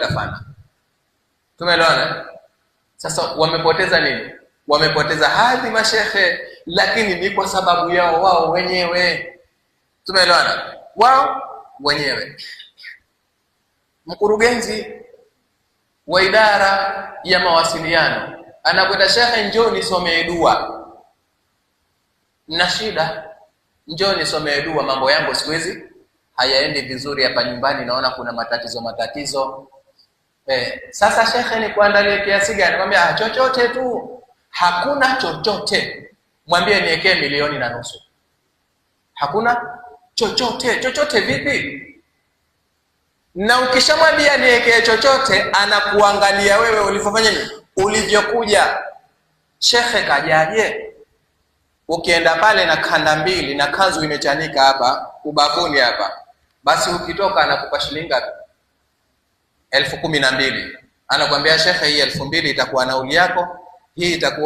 Itafana. Tumeelewana? Sasa wamepoteza nini? Wamepoteza hadhi mashehe, lakini ni kwa sababu yao wao wenyewe. Tumeelewana? Wao wenyewe. Mkurugenzi wa idara ya mawasiliano anakwenda, shekhe, njoo nisomee dua, na shida, njoo nisomee dua, mambo yangu siku hizi hayaendi vizuri hapa nyumbani, naona kuna matatizo matatizo. Sasa shekhe, nikuandalie kiasi gani? Mwambie chochote tu. Hakuna chochote. Mwambie niekee 1.5 milioni. Hakuna chochote. Chochote vipi? Na ukishamwambia niekee chochote, anakuangalia wewe ulivyofanya nini, ulivyokuja. Shekhe kajaje? Ukienda pale na kanda mbili na kanzu imechanika hapa ubavuni hapa, basi ukitoka anakupa shilingi ngapi? 12,000. Anakuambia shekhe, hii 2,000 itakuwa nauli yako, hii itakuwa